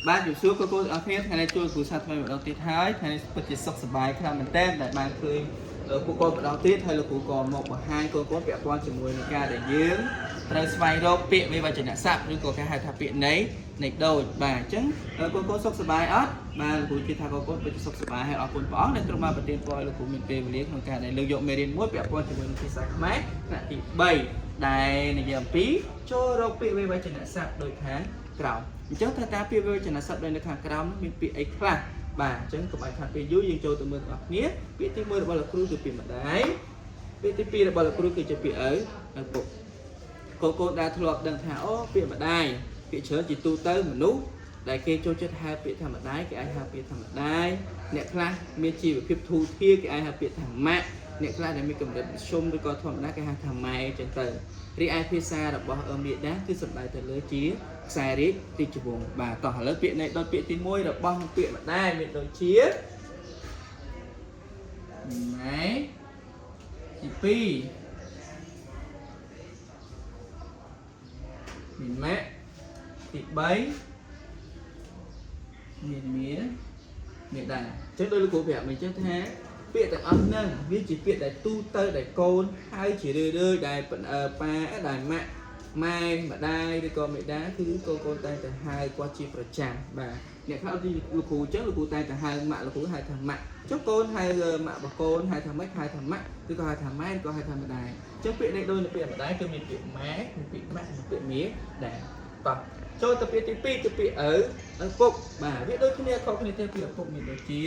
បាទជំរាបសួរកូនកូនទាំងអស់គ្នាថ្ងៃនេះជួបគ្រូសាថ្មីម្ដងទៀតហើយថ្ងៃនេះពិតជាសុខសប្បាយខ្លាំងមែនទែនដែលបានឃើញពួកកូនម្ដងទៀតហើយលោកគ្រូក៏មកបង្ហាញកូនកូនពាក់ព័ន្ធជាមួយនឹងការដែលយើងត្រូវស្វែងរកពាក្យវិវចនៈស័ព្ទឬក៏គេហៅថាពាក្យនៃនៃដូចបាទអញ្ចឹងកូនកូនសុខសប្បាយអត់បាទលោកគ្រូជឿថាកូនកូនពិតជាសុខសប្បាយហើយអរគុណព្រះអង្គដែលទ្រង់បានប្រទានពរឲ្យលោកគ្រូមានពេលវេលាក្នុងការដែលលើកយកមេរៀនមួយពាក់ព័ន្ធជាមួយនឹងភាសាខ្មែរថ្នាក់ទី3ដែលនិយាយអំពីចូលរកពាក្យវិវចនៈស័ព្ទដូចខាងក្រោមអញ្ចឹងថាតើពាក្យវិវចនៈស័ព្ទដែលនៅខាងក្រោមនោះមានពាក្យអីខ្លះបាទអញ្ចឹងកុំឲ្យខាតពេលយូរយើងចូលទៅមើលទាំងអស់គ្នាពាក្យទី1របស់លោកគ្រូគឺពាក្យម្ដាយពាក្យទី2របស់លោកគ្រូគឺជាពាក្យឪឪពុកកូនកូនដែលធ្លាប់ដឹងថាអូពាក្យម្ដាយពាក្យច្រើនជាទូទៅមនុស្សដែលគេចូលចិត្តហៅពាក្យថាម្ដាយគេអាចហៅពាក្យថាម្ដាយអ្នកខ្លះមានជីវភាពធូរធារគេអាចហៅពាក្យថាម៉ាក់អ្នកខ្លះដែលមានកម្រិតមធ្យមឬក៏ធម្មតាគេហៅថាម៉ែអញ្ចឹងទៅរីឯភាសារបស់អឺមេដាគឺសំដៅទៅលើជាខ្សែរាជរាជវង្សបាទតោះឥឡូវពាក្យនេះដល់ពាក្យទី1របស់ពាក្យម្ដាយមានដូចជាម៉ែទី2មានម៉ាក់ទី3មានមាមេដាអញ្ចឹងដោយលោកគ្រូប្រាប់មកអញ្ចឹងថាពាក្យទាំងអស់ហ្នឹងវាជាពាក្យដែលទូទៅដែលកូនហៅជារឿយៗដែលប៉ាដែលម៉ាក់ម៉ែម្ដាយឬក៏មេដាគឺកូនកូនតែងតែហៅគាត់ជាប្រចាំបាទអ្នកខ្លះទីលោកគ្រូអញ្ចឹងលោកគ្រូតែងតែហៅម៉ាក់លោកគ្រូហៅថាម៉ាក់ចុះកូនហៅម៉ាក់របស់កូនហៅថាម៉េចហៅថាម៉ាក់ឬក៏ហៅថាម៉ែឬក៏ហៅថាម្ដាយអញ្ចឹងពាក្យនេះដូចនៅពាក្យម្ដាយគឺមានពាក្យម៉ែមានពាក្យម៉ាក់និងពាក្យមេដែរបាទចូលទៅពាក្យទី2គឺពាក្យឪឪពុកបាទវាដូចគ្នាខុសគ្នាទេពាក្យឪពុកមានដូចជា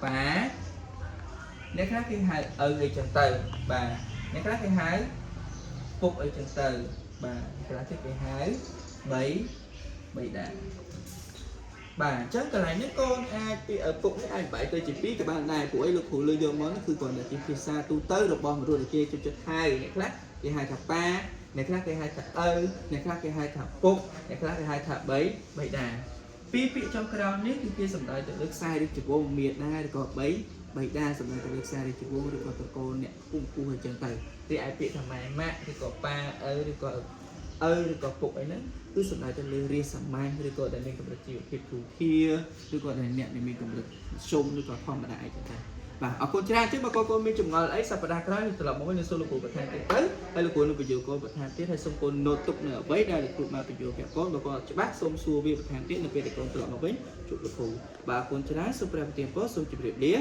ប៉ាអ្នកខ្លះគេហៅឪអីចឹងទៅបាទអ្នកខ្លះគេហៅពុកអីចឹងទៅបាទអ្នកខ្លះទៀតគេហៅបីបីដាបាទអញ្ចឹងកន្លែងនេះកូនអាចពីឪពុកនេះអាចបែកទៅជាពីរក៏បានដែរព្រោះអីលោកគ្រូលើកយកមកនេះគឺគ្រាន់តែជាភាសាទូទៅរបស់មនុស្សដែលគេចូលចិត្តហៅអ្នកខ្លះគេហៅថាប៉ាអ្នកខ្លះគេហៅថាឪអ្នកខ្លះគេហៅថាពុកអ្នកខ្លះគេហៅថាបីបីដាពីរពាក្យចុងក្រោយនេះគឺគេសំដៅទៅលើខ្សែរាជវង្សមាតាឬក៏បីបីដាសំដៅទៅលើខ្សែរាជវង្សឬក៏ត្រកូលអ្នកពុំពោះអញ្ចឹងទៅរីឯពាក្យថាម៉ែម៉ាក់ឬក៏ប៉ាឪឬក៏ឪឬក៏ពុកអីហ្នឹងគឺសំដៅទៅលើរាជសាមញ្ញឬក៏ដែលមានកម្រិតជីវភាពធូរធារឬក៏ដែលអ្នកដែលមានកម្រិតមធ្យមឬក៏ធម្មតាអីចឹងទៅបាទអរគុណច្រើនជាងបើកូនមានចម្ងល់អីសប្តាហ៍ក្រោយនឹងត្រឡប់មកវិញនឹងសួរលោកគ្រូបន្ថែមទៀតទៅហើយលោកគ្រូនឹងបញ្យល់កូនបន្ថែមទៀតហើយសូមកូនណូតទុកនៅអ្វីដែលលោកគ្រូបានបញ្យល់ប្រាប់កូនបើកូនអត់ច្បាស់សូមសួរវាបន្ថែមទៀតនៅពេលដែលកូនត្រឡប់មកវិញជួបលោកគ្រូបាទអរគុណច្រើនសូមព្រះប្រទានពរសូមជម្រាបលា